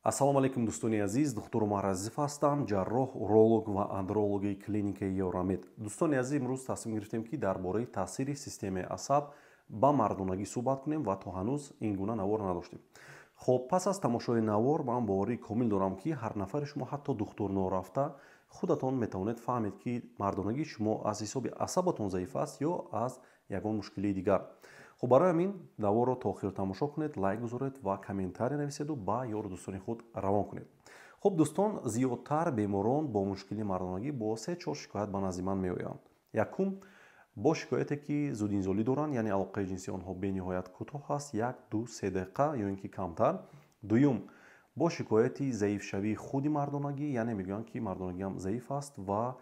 Ассалому алайкум, дӯстони азиз. Духтур Умар Азизов ҳастам, ҷарроҳ, уролог ва андрологи клиникаи Евромед. Дӯстони азиз, имрӯз тасмим гирифтем, ки дар бораи таъсири системаи асаб ба мардонагӣ суҳбат кунем ва то ҳанӯз ин гуна навор надоштем. Хоб, пас аз тамошои навор ман боварии комил дорам, ки ҳар нафари шумо, ҳатто духтур норафта, худатон метавонед фаҳмед, ки мардонагии шумо аз ҳисоби асабатон заиф аст ё аз ягон мушкилии дигар. Хуб, барои ҳамин наворро то охир тамошо кунед, лайк гузоред ва комментария нависеду ба ёру дӯстони худ равон кунед. Хуб, дӯстон, зиёдтар беморон бо мушкили мардонагӣ бо се-чор шикоят ба назди ман меоянд. Якум, бо шикояте, ки зудинзолӣ доранд, яъне алоқаи ҷинсии онҳо бениҳоят кӯтоҳ аст, 1, 2, 3 дақиқа ё ин ки камтар. Дуюм, бо шикояти заифшавии худи мардонагӣ, яъне мегӯянд, ки мардонагиам заиф аст ва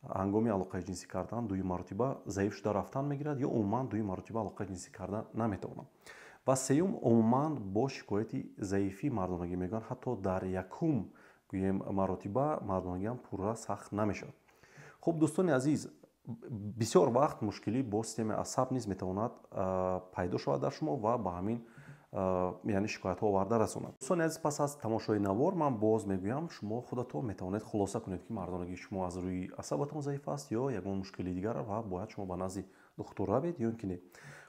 ҳангоми алоқаи ҷинсӣ кардан дуюм маротиба заиф шуда рафтан мегирад ё умуман дуюм маротиба алоқаи ҷинсӣ кардан наметавонам. Ва сеюм, умуман бо шикояти заифии мардонагӣ, мегӯянд, ҳатто дар якум, гӯем, маротиба мардонагиам пурра сахт намешавад. Хуб, дӯстони азиз, бисёр вақт мушкилӣ бо системаи асаб низ метавонад пайдо шавад дар шумо ва ба ҳамин, яъне, шикоятҳо оварда расонад. Дӯстони азиз, пас аз тамошои навор, ман боз мегӯям, шумо худатон метавонед хулоса кунед, ки мардонагии шумо аз рӯи асабатон заиф аст ё ягон мушкили дигар ва бояд шумо ба назди духтур равед ё ин ки не.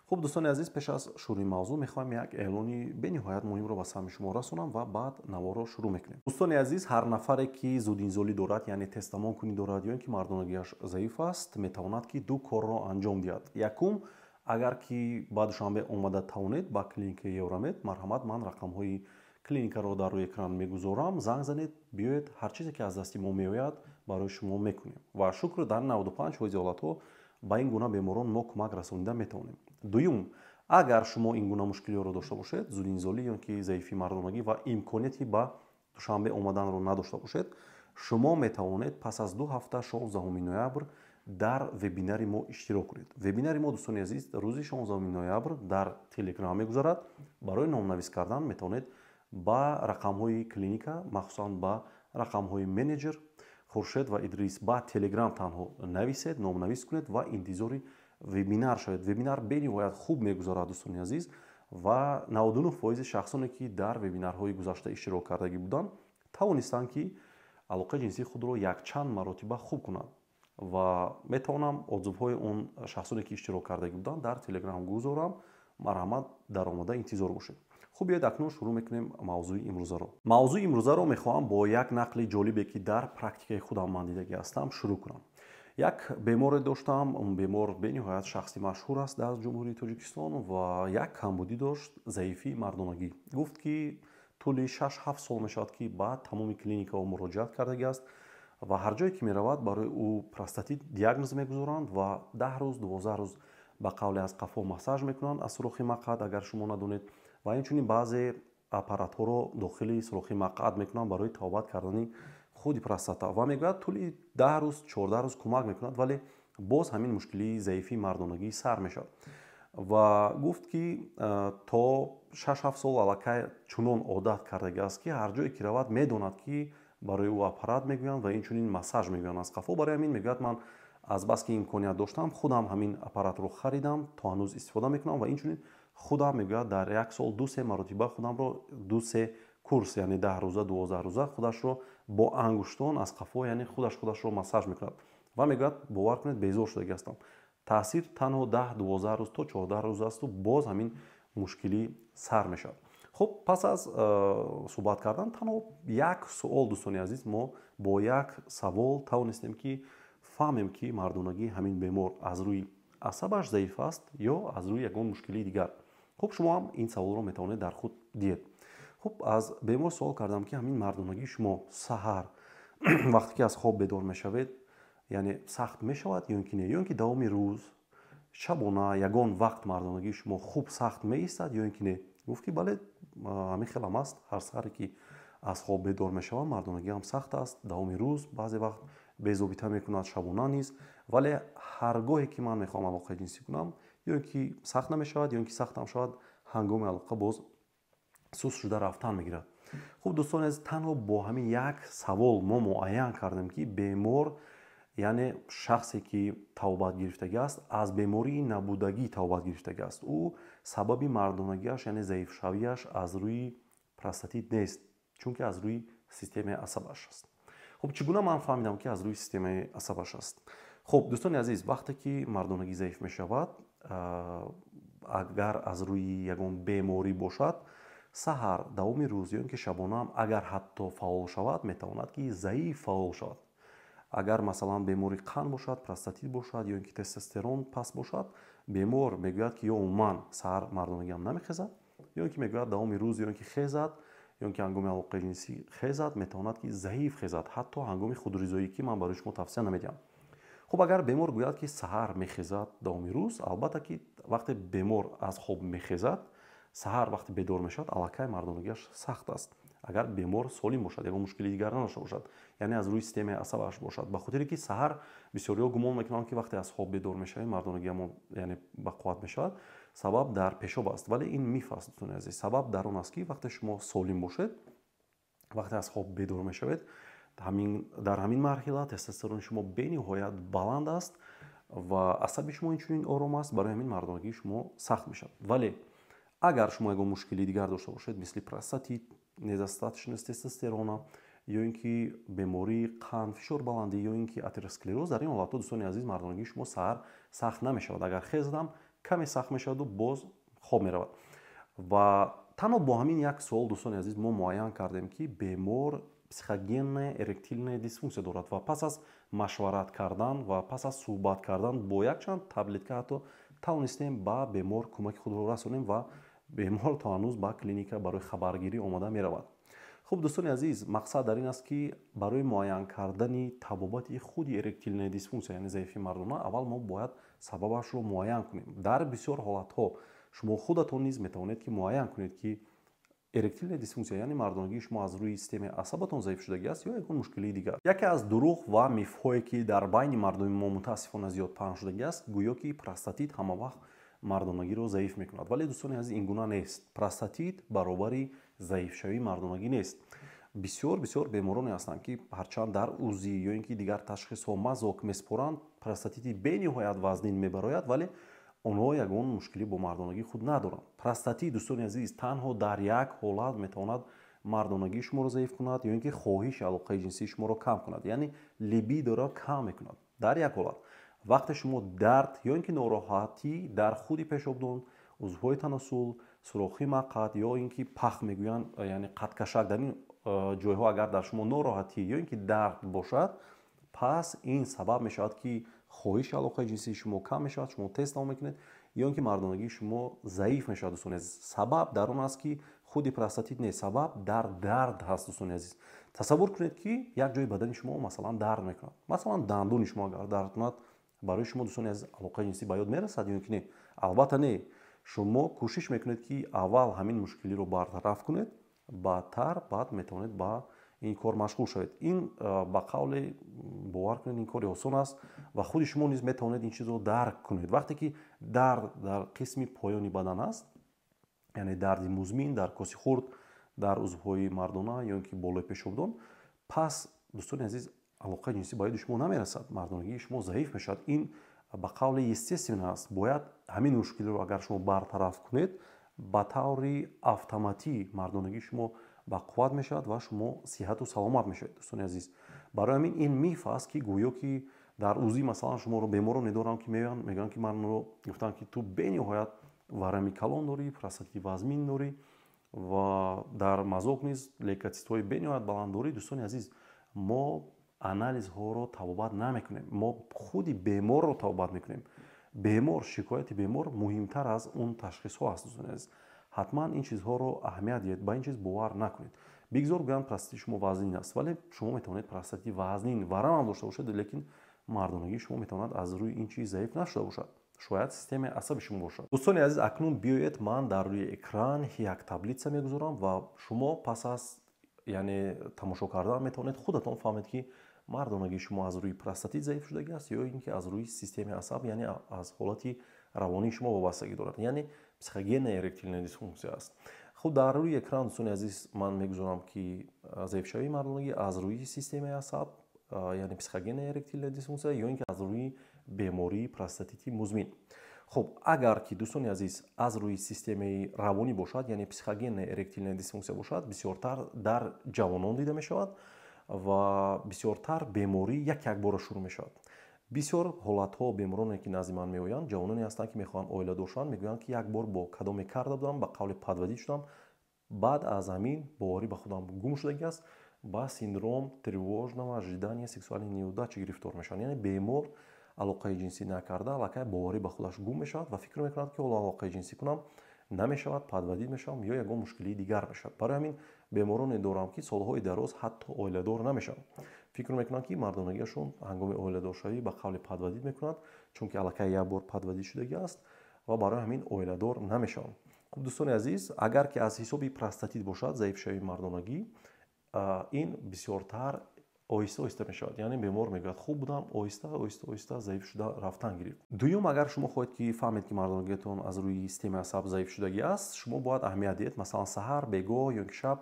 Хуб, дӯстони азиз, пеш аз шурӯи мавзӯъ мехоҳам як эълони бениҳоят муҳимро ба самъи шумо расонам ва баъд наворро шурӯъ мекунем. Дӯстони азиз, ҳар нафаре, ки зудинзолӣ дорад, яъне тезтамомкунӣ дорад ё ин ки мардонагиаш заиф аст, метавонад, ки ду корро анҷом диҳад. Якум, агар ки ба Душанбе омада тавонед, ба клиникаи Евромед, марҳамат, ман рақамҳои клиникаро дар рӯи экран мегузорам, занг занед, биёед, ҳар чизе ки аз дасти мо меояд, барои шумо мекунем. Ва шукр, дар 95 фоизи ҳолатҳо ба ин гуна беморон мо кӯмак расонида метавонем. Дуюм, агар шумо ин гуна мушкилиҳоро дошта бошед, зудинзолӣ ё ки заифии мардонагӣ, ва имконияти ба Душанбе омаданро надошта бошед, шумо метавонед пас аз 2 ҳафта, 16 ноябр, дар вебинари мо иштирок кунед. Вебинари мо, дӯстони азиз, рӯзи 16 ноябр дар Телеграм мегузарад. Барои номнавис кардан метавонед ба рақамҳои клиника, махсусан ба рақамҳои менеҷер Хуршед ва Идрис, ба Телеграм танҳо нависед, номнавис кунед ва интизори вебинар шавед. Вебинар бениҳоят хуб мегузарад, дӯстони азиз, ва 99 фоизи шахсоне, ки дар вебинарҳои гузашта иштирок кардагӣ буданд, тавонистанд, ки алоқаи ҷинсии худро якчанд маротиба хуб кунанд. Ва метавонам отзывҳои он шахсоне, ки иштирок кардагӣ буданд, дар Телеграм гузорам. Марҳамат, даромада интизор бошед. Хуб, биёед, акнун шурӯъ мекунем мавзӯи имрӯзаро. Мавзӯи имрӯзаро мехоҳам бо як нақли ҷолибе, ки дар практикаи худам ман дидагӣ ҳастам, шурӯъ кунам. Як беморе доштам. Он бемор бениҳоят шахси машҳур аст дар Ҷумҳурии Тоҷикистон ва як камбудӣ дошт: заифии мардонагӣ. Гуфт, ки тӯли 6-7 сол мешавад, ки ба тамоми клиникаҳо муроҷиат кардагӣ аст ва ҳар ҷое ки меравад, барои ӯ простатит диагноз мегузоранд ва 10 рӯз, 12 рӯз, ба қавле, аз қафо массаж мекунанд, аз сурохи мақъад, агар шумо надонед, ва инчунин баъзе аппаратҳоро дохили сурохи мақъад мекунанд барои табобат кардани худи простата. Ва мегӯяд, тӯли 10 рӯз, 14 рӯз кӯмак мекунад, вале боз ҳамин мушкилии заифии мардонагӣ сар мешавад. Ва гуфт, ки то 6-7 сол аллакай чунон одат кардагӣ аст, ки ҳар ҷое ки равад, медонад, ки барои ӯ аппарат мегӯянд ва инчунин массаж мегӯянд аз қафо. Барои ҳамин, мегӯяд, ман азбаски имконият доштам, худам ҳамин аппаратро харидам, то ҳанӯз истифода мекунам. Ва инчунин худам, мегӯяд, дар як сол ду-се маротиба худамро ду-се курс, яъне 10 рӯза, 12 рӯза, худашро бо ангуштон аз қафо, яъне худаш худашро массаж мекунад. Ва мегӯяд, бовар кунед, безор шудагӣ ҳастам, таъсир танҳо 10-12 рӯз то 14 рӯз асту боз ҳамин мушкилӣ сар мешавад. Хуб, пас аз суҳбат кардан танҳо як суол, дӯстони азиз, мо бо як савол тавонистем, ки фаҳмем, ки мардонагии ҳамин бемор аз рӯи асабаш заиф аст ё аз рӯи ягон мушкилии дигар. Хуб, шумо ҳам ин саволро метавонед дар худ диҳед. Хуб, аз бемор суол кардам, ки ҳамин мардонагии шумо саҳар, вақте ки аз хоб бедор мешавед, яъне сахт мешавад ё ин ки не, ё ин ки давоми рӯз, шабона ягон вақт мардонагии шумо хуб сахт меистад ё ин ки не? Гуфт, ки бале, ҳамин хелам аст, ҳар саҳаре ки аз хоб бедор мешавам, мардонагиам сахт аст, давоми рӯз баъзе вақт безобита мекунад, шабона низ, вале ҳар гоҳе ки ман мехоҳам алоқаи ҷинсӣ кунам, ё ин ки сахт намешавад, ё ин ки сахтам шавад, ҳангоми алоқа боз суст шуда рафтан мегирад. Хуб, дӯстони азиз, танҳо бо ҳамин як савол мо муайян кардем, ки бемор, яъне шахсе ки табобат гирифтагӣ аст, аз бемории набудагӣ табобат гирифтагӣ аст. Ӯ сабаби мардонагиаш, яъне заифшавиаш, аз рӯи простатит нест. Чунки аз рӯи системаи асабаш аст. Хуб, чӣ гуна ман фаҳмидам, ки аз рӯи системаи асабаш аст? Хуб, дӯстони азиз, вақте ки мардонагӣ заиф мешавад, агар аз рӯи ягон беморӣ бошад, саҳар, давоми рӯз ё ин ки шабона агар ҳатто фаъол шавад, метавонад ки заиф фаъол шавад. Агар масалан бемори қанд бошад, простатит бошад ё ин ки тестостерон паст бошад, бемор мегӯяд, ки ё умуман саҳар мардонагиам намехезад, ё ин ки мегӯяд, давоми рӯз ё ин ки хезад, ё ин ки ҳангоми алоқаи ҷинсӣ хезад, метавонад ки заиф хезад, ҳатто ҳангоми худризоӣ, ки ман барои шумо тавсия намедиҳам. Хуб, агар бемор гӯяд, ки саҳар мехезад, давоми рӯз, албатта ки вақте бемор аз хоб мехезад, саҳар вақте бедор мешавад, аллакай мардонагиаш сахт аст. Агар бемор солим бошад, ягон мушкили дигар надошта бошад, яъне аз рӯи системаи асабаш бошад. Ба хотире ки саҳар бисёриҳо гумон мекунанд, ки вақте аз хоб бедор мешавем, мардонагиамон, яъне, ба қувват мешавад, сабаб дар пешоб аст. Вале ин миф аст, дӯстони азиз. Сабаб дар он аст, ки вақте шумо солим бошед, вақте аз хоб бедор мешавед, дар ҳамин марҳила тестостерони шумо бениҳоят баланд аст ва асаби шумо инчунин ором аст. Барои ҳамин мардонагии шумо сахт мешавад. Вале агар шумо ягон мушкили дигар дошта бошед, мисли простатит, недостаточность тестостерона ё ин ки бемории қанд, фишорбаландӣ ё ин ки атеросклероз, дар ин ҳолатҳо, дӯстони азиз, мардонагии шумо саҳар сахт намешавад. Агар хезадам, каме сахт мешаваду боз хоб меравад. Ва танҳо бо ҳамин як суол, дӯстони азиз, мо муайян кардем, ки бемор психогенная эректильная дисфунксия дорад. Ва пас аз машварат кардан ва пас аз суҳбат кардан бо якчанд таблетка ҳатто тавонистем ба бемор кӯмаки худро расонем ва бемор то ҳанӯз ба клиника барои хабаргирӣ омода меравад. Хуб, дӯстони азиз, мақсад дар ин аст, ки барои муайян кардани табобати худи эректильная дисфунксия, яъне заифии мардона, аввал мо бояд сабабашро муайян кунем. Дар бисёр ҳолатҳо шумо худатон низ метавонед, ки муайян кунед, ки эректильная дисфунксия, яъне мардонагии шумо, аз рӯи системаи асабатон заиф шудагӣ аст ё ягон мушкилии дигар. Яке аз дурӯғ ва мифҳое, ки дар байни мардуми мо мутаассифона зиёд паҳн шудагӣ аст, гӯё ки простатит ҳама вақт мардонагиро заиф мекунад. Вале, дӯстони азиз, ин гуна нест. Простатит баробари заифшавии мардонагӣ нест. Бисёр бисёр бемороне ҳастанд, ки ҳарчанд дар УЗИ ё ин ки дигар ташхисҳо мазок месупоранд, простатити бениҳоят вазнин мебарояд, вале онҳо ягон мушкилӣ бо мардонагии худ надоранд. Простатит, дӯстони азиз, танҳо дар як ҳолат метавонад мардонагии шуморо заиф кунад ё ин ки хоҳиши алоқаи ҷинсии шуморо кам кунад, яъне либидоро кам мекунад. Дар як ҳолат: вақте шумо дард ё ин ки нороҳатӣ дар худи пешобдон, узвҳои таносул, сурохи мақад ё ин ки пах мегӯянд, яъне қадкашак, дар ин ҷойҳо агар дар шумо нороҳатӣ ё ин ки дард бошад, пас ин сабаб мешавад, ки хоҳиши алоқаи ҷинсии шумо кам мешавад, шумо тез тамом мекунед ё ин ки мардонагии шумо заиф мешавад. Дӯстони азиз, сабаб дар он аст, ки худи простатит нест, сабаб дар дард ҳаст. Дӯстони азиз, тасаввур кунед, ки як ҷои бадани шумо масалан дард мекунад, масалан дандони шумо агар дард кунад, барои шумо, дӯстони азиз, алоқаи ҷинсӣ ба ёд мерасад ё ин ки не? Албатта, не. Шумо кӯшиш мекунед, ки аввал ҳамин мушкилиро бартараф кунед, баъдтар баъд метавонед ба ин кор машғул шавед. Ин, ба қавле, бовар кунед, ин кори осон аст ва худи шумо низ метавонед ин чизро дарк кунед. Вақте ки дард дар қисми поёни бадан аст, яъне дарди музмин дар коси хурд, дар узвҳои мардона ё ин ки болои пешобдон, пас, дӯстони азиз, алоқаи ҷинсӣ ба ёди шумо намерасад, мардонагии шумо заиф мешавад. Ин, ба қавле, естественно аст. Бояд ҳамин мушкилиро агар шумо бартараф кунед, ба таври автоматӣ мардонагии шумо ба қувват мешавад ва шумо сиҳату саломат мешавед. Дӯстони азиз, барои ҳамин ин миф аст, ки гӯё ки дар УЗИ масалан шуморо бемороне дорам, ки меоянд, мегӯянд, ки манро гуфтанд, ки ту бениҳоят варами калон дорӣ, простатити вазмин дорӣ ва дар мазок низ лейкоцитҳои бениҳоят баланд дорӣ. Дӯстони азиз, мо анализҳоро табобат намекунем, мо худи беморро табобат мекунем. Бемор, шикояти бемор муҳимтар аз он ташхисҳо аст. Дӯстони азиз, ҳатман ин чизҳоро аҳамият диҳед, ба ин чиз бовар накунед. Бигзор гӯянд, простати шумо вазнин аст, вале шумо метавонед простати вазнин, варамам дошта бошед, лекин мардонагии шумо метавонад аз рӯи ин чиз заиф нашуда бошад. Шояд системаи асаби шумо бошад. Дӯстони азиз, акнун биёед, ман дар рӯи экран як таблица мегузорам ва шумо пас аз, яъне, тамошо кардан метавонед худатон фаҳмед, ки мардонагии шумо аз рӯи простатит заиф шудагӣ аст ё ин ки аз рӯи системаи асаб, яъне аз ҳолати равонии шумо вобастагӣ дорад, яъне психогенная эректильная дисфунксия аст. Хуб, дар рӯи экран, дӯстони азиз, ман мегузорам, ки заифшавии мардонагӣ аз рӯи системаи асаб, яъне психогенная эректильная дисфунксия, ё ин ки аз рӯи бемории простатити музмин. Хуб, агар ки, дӯстони азиз, аз рӯи системаи равонӣ бошад, яъне психогенная эректильная дисфунксия бошад, бисёртар дар ҷавонон дида мешавад ва бисёртар беморӣ як якбора шурӯъ мешавад. Бисёр ҳолатҳо бемороне, ки назди ман меоянд, ҷавононе ҳастанд, ки мехоҳанд оиладор шаванд, мегӯянд, ки як бор бо кадоме карда будам, ба қавли подводить шудам, баъд аз ҳамин боварӣ ба худам гум шудагӣ аст, ба синдром тревожного ожидания сексуальной неудачи гирифтор мешаванд. Яъне бемор алоқаи ҷинсӣ накарда, аллакай боварӣ ба худаш гум мешавад ва фикр мекунад, ки ҳоло алоқаи ҷинсӣ кунам, намешавад, подводить мешавам ё ягон мушкилии дигар мешавад. Барои ҳамин бемороне дорам, ки солҳои дароз ҳатто оиладор намешаванд, фикр мекунанд, ки мардонагиашон ҳангоми оиладоршавӣ ба қавли подводить мекунад, чунки аллакай як бор подводить шудагӣ аст ва барои ҳамин оиладор намешаванд. Хуб, дӯстони азиз, агар ки аз ҳисоби простатит бошад, заифшавии мардонагӣ, ин бисёртар оҳиста оҳиста мешавад. Яъне бемор мегӯяд: «Хуб будам, оҳиста оҳиста оҳиста заиф шуда рафтан гирифт». Дуюм, агар шумо хоҳед, ки фаҳмед, ки мардонагиатон аз рӯи системаи асаб заиф шудагӣ аст, шумо бояд аҳамият диҳед: масалан, саҳар, бегоҳ ё ки шаб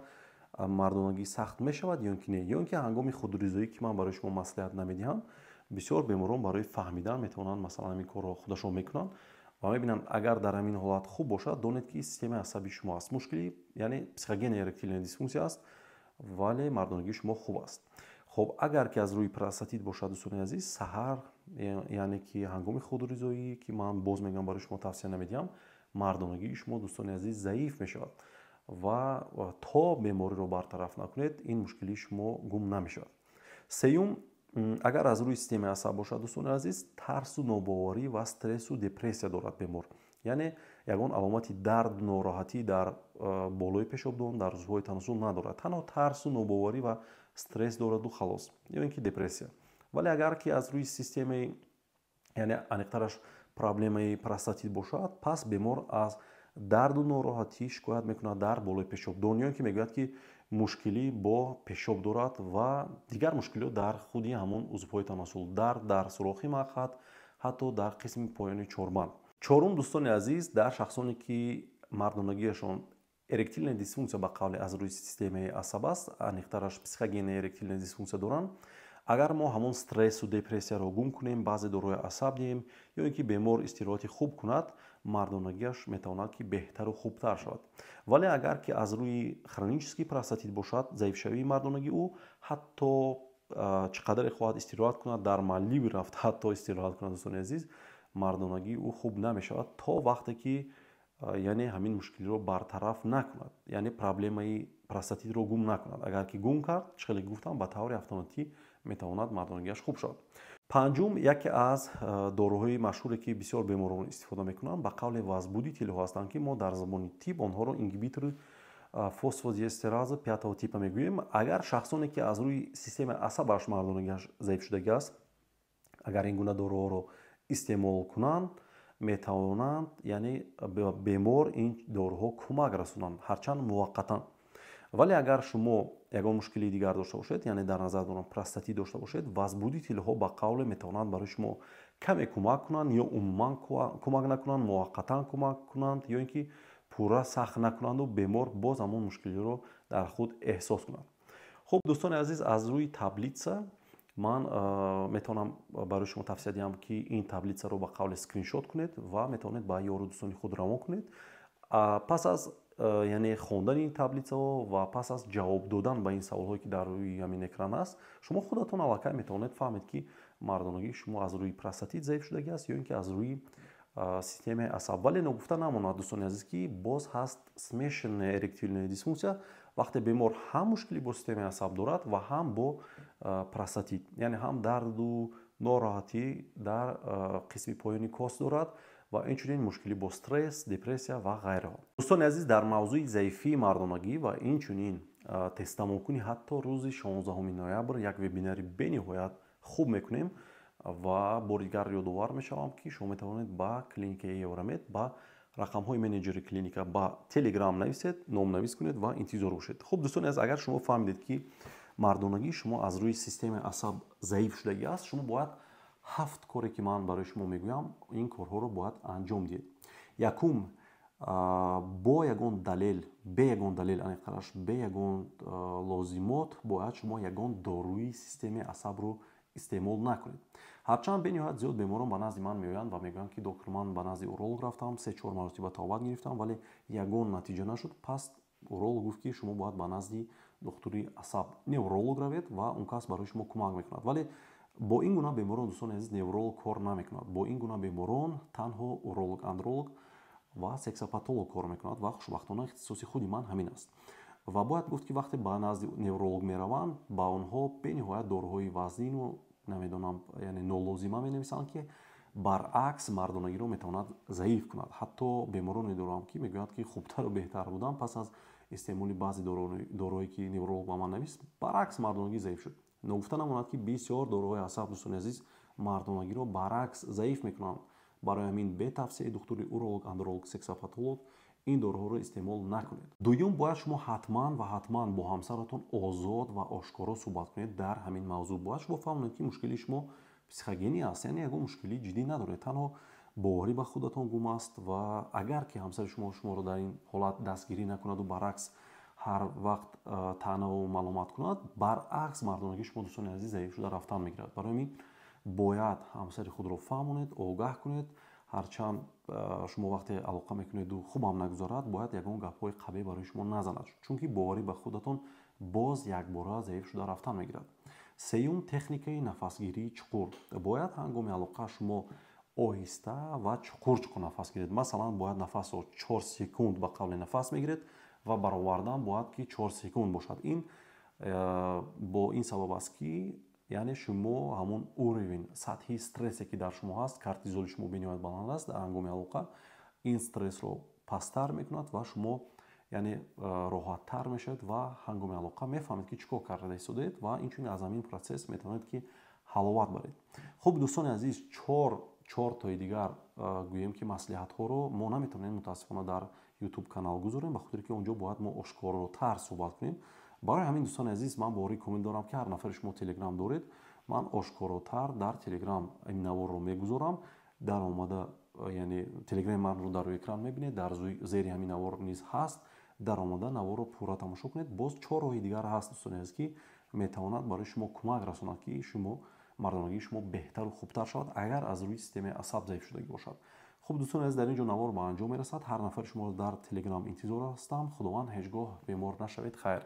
мардонагӣ сахт мешавад ё ки не, ё ин ки ҳангоми худризоӣ, ки ман барои шумо маслиҳат намедиҳам. Бисёр беморон барои фаҳмидан метавонанд, масалан, ҳамин корро худашон мекунанд ва мебинанд. Агар дар ҳамин ҳолат хуб бошад, донед, ки системаи асаби шумо аст мушкилӣ, яъне психогенная эректильная дисфунксия аст, вале мардонагии шумо хуб аст. Хуб, агар ки аз рӯи простатит бошад, дӯстони азиз, саҳар, яъне ки ҳангоми худризоӣ, ки ман боз мегӯям, барои шумо тавсия намедиҳам, мардонагии шумо, дӯстони азиз, заиф мешавад ва то бемориро бартараф накунед, ин мушкилии шумо гум намешавад. Сеюм, агар аз рӯи системаи асаб бошад, дӯстони азиз, тарсу нобоварӣ ва стрессу депрессия дорад бемор, яъне ягон аломати дард, нороҳатӣ дар болои пешобдон, дар узвҳои танасул надорад, танҳо тарсу нобоварӣ ва стресс дораду халос, ё ин ки депрессия. Вале агар ки аз рӯи системаи, яъне аниқтараш проблемаи простатит бошад, пас бемор аз дарду нороҳатӣ шикоят мекунад дар болои пешобдон ё ин ки мегӯяд, ки мушкилӣ бо пешоб дорад ва дигар мушкилиҳо дар худи ҳамон узвҳои танасул, дард дар сурохи мақъад, ҳатто дар қисми поёни чорбанд. Чорум, дӯстони азиз, дар шахсоне, ки мардонагиашон эректильная дисфунксия, ба қавле аз рӯи системаи асаб аст, аниқтараш психогенная эректильная дисфунксия доранд, агар мо ҳамон стрессу депрессияро гум кунем, баъзе доруҳои асаб диҳем ё ин ки бемор истироҳати хуб кунад, мардонагиаш метавонад, ки беҳтару хубтар шавад. Вале агар ки аз рӯи хронический простатит бошад, заифшавии мардонагии ӯ, ҳатто чӣ қадаре хоҳад истироҳат кунад, дар Малдив рафт, ҳатто истироҳат кунад, дӯстони азиз, мардонагии ӯ хуб намешавад то вақте ки, яъне, ҳамин мушкилиро бартараф накунад, яъне проблемаи простатитро гум накунад. Агар ки гум кард, чӣ хеле гуфтам, ба таври автоматӣ метавонад мардонагиаш хуб шавад. Панҷум, яке аз доруҳои машҳуре, ки бисёр беморон истифода мекунанд, ба қавле возбудителҳо ҳастанд, ки мо дар забони тиб онҳоро ингибитори фосфодиэстераза пятого типа мегӯем. Агар шахсоне, ки аз рӯи системаи асабаш мардонагиаш заиф шудагӣ аст, агар ин гуна доруҳоро истеъмол кунанд, метавонанд, яъне бемор ин доруҳо кӯмак расонанд, ҳарчанд муваққатан. Вале агар шумо ягон мушкилии дигар дошта бошед, яъне дар назар дорам, простатит дошта бошед, возбудителҳо ба қавле метавонанд барои шумо каме кӯмак кунанд ё умуман кӯмак накунанд, муваққатан кӯмак кунанд ё ин ки пурра сахт накунанду бемор боз ҳамон мушкилиро дар худ эҳсос кунад. Хуб, дӯстони азиз, аз рӯи таблица ман метавонам барои шумо тавсия диҳам, ки ин таблицаро ба қавле скриншот кунед ва метавонед ба ёру дӯстони худ равон кунед. Пас аз, яъне, хондани ин таблицаҳо ва пас аз ҷавоб додан ба ин саволҳое, ки дар рӯи ҳамин экран аст, шумо худатон аллакай метавонед фаҳмед, ки мардонагии шумо аз рӯи простатит заиф шудагӣ аст ё ин ки аз рӯи системаи асаб. Вале ногуфта намонад, дӯстони азиз, ки боз ҳаст смешанная эректильная дисфунксия, вақте бемор ҳам мушкилӣ бо системаи асаб дорад ва ҳам бо простатит, яъне ҳам дарду нороҳатӣ дар қисми поёни кост дорад ва инчунин мушкилӣ бо стресс, депрессия ва ғайраҳо. Дӯстони азиз, дар мавзӯи заифии мардонагӣ ва инчунин тезтамомкунӣ ҳатто рӯзи 16 ноябр як вебинари бениҳоят хуб мекунем ва бори дигар ёдовар мешавам, ки шумо метавонед ба клиникаи Евромед, ба рақамҳои менеҷери клиника ба Телеграм нависед, номнавис кунед ва интизор бошед. Хуб, дӯстони азиз, агар шумо фаҳмидед, ки мардонагии шумо аз рӯи системаи асаб заиф шудагӣ аст, шумо бояд ҳафт коре, ки ман барои шумо мегӯям, ин корҳоро бояд анҷом диҳед. Якум, бо ягон далел, бе ягон далел, аниқтараш бе ягон лозимот бояд шумо ягон доруи системаи асабро истеъмол накунед. Ҳарчанд бениҳоят зиёд беморон ба назди ман меоянд ва мегӯянд, ки доктор, ман ба назди уролог рафтам, 3-4 маротиба табобат гирифтам, вале ягон натиҷа нашуд. Пас уролог гуфт, ки шумо бояд ба назди духтури асаб, невролог равед ва он кас барои шумо кӯмак мекунад. Вале бо ин гуна беморон, дӯстони азиз, невролог кор намекунад. Бо ин гуна беморон танҳо уролог, андролог ва сексопатолог кор мекунад ва хушбахтона ихтисоси худи ман ҳамин аст. Ва бояд гуфт, ки вақте ба назди невролог мераванд, ба онҳо бениҳоят доруҳои вазнину, намедонам, яъне нолозима менависанд, ки баръакс мардонагиро метавонад заиф кунад. Ҳатто бемороне дорам, ки мегӯянд, ки хубтару беҳтар будам пас аз истеъмоли баъзе доруҳое, ки невролог ба ман навист, баръакс мардонагӣ заиф шуд. Ногуфта намонад, ки бисёр доруҳои асаб, дӯстони азиз, мардонагиро баръакс заиф мекунанд. Барои ҳамин бе тавсияи духтури уролог, андролог, сексопатолог ин доруҳоро истеъмол накунед. Дуюм, бояд шумо ҳатман ва ҳатман бо ҳамсаратон озод ва ошкоро суҳбат кунед дар ҳамин мавзӯъ. Бояд шумо фаҳмонед, ки мушкили шумо психогенӣ аст, яъне ягон мушкили ҷиддӣ надоред, танҳо боварӣ ба худатон гум аст. Ва агар ки ҳамсари шумо шуморо дар ин ҳолат дастгирӣ накунаду баръакс ҳар вақт таънаву маломат кунад, баръакс мардонагии шумо, дӯстони азиз, заиф шуда рафтан мегирад. Барои ҳамин бояд ҳамсари худро фаҳмонед, огаҳ кунед. Ҳарчанд шумо вақте алоқа мекунеду хубам нагузарад, бояд ягон гапҳои қабеҳ барои шумо назанад, чунки боварӣ ба худатон боз якбора заиф шуда рафтан мегирад. Сеюм, техникаи нафасгирии чуқур. Бояд ҳангоми алоқа шумо оҳиста ва чуқур чуқур нафас гиред. Масалан, бояд нафасро 4 секунд ба қавли нафас мегиред ва баровардан бояд ки 4 секунд бошад. Ин бо ин сабаб аст, ки яъне шумо ҳамон уровень, сатҳи стрессе, ки дар шумо ҳаст, кортизоли шумо бениҳоят баланд аст дар ҳангоми алоқа, ин стрессро пасттар мекунад ва шумо яъне роҳаттар мешавед ва ҳангоми алоқа мефаҳмед, ки чӣ кор карда истодаед, ва инчунин аз ҳамин процесс метавонед, ки ҳаловат баред. Хуб, дӯстони азиз, чортои дигар, гӯем ки, маслиҳатҳоро мо наметавонем, мутаассифона, дар Ютуб канал гузорем, ба хотире ки он ҷо бояд мо ошкоротар суҳбат кунем. Барои ҳамин, дӯстони азиз, ман боварӣ комил дорам, ки ҳар нафари шумо Телеграм доред. Ман ошкоротар дар Телеграм ин наворро мегузорам. Дар омада, яъне Телеграми манро дар рӯи экран мебинед, дар зери ҳамин навор низ ҳаст. Дар омада наворро пурра тамошо кунед. Боз чор роҳи дигар ҳаст, дӯстони азиз, ки метавонад барои шумо кӯмак расонад, ки шумо мардонагии шумо беҳтару хубтар шавад, агар аз рӯи системаи асаб заифшудагӣ бошад. Хуб, дӯстони азиз, дар ин ҷо навор ба анҷом мерасад. Ҳар нафари шуморо дар Телеграм интизор ҳастам. Худованд, ҳеҷ гоҳ бемор нашавед. Хайр.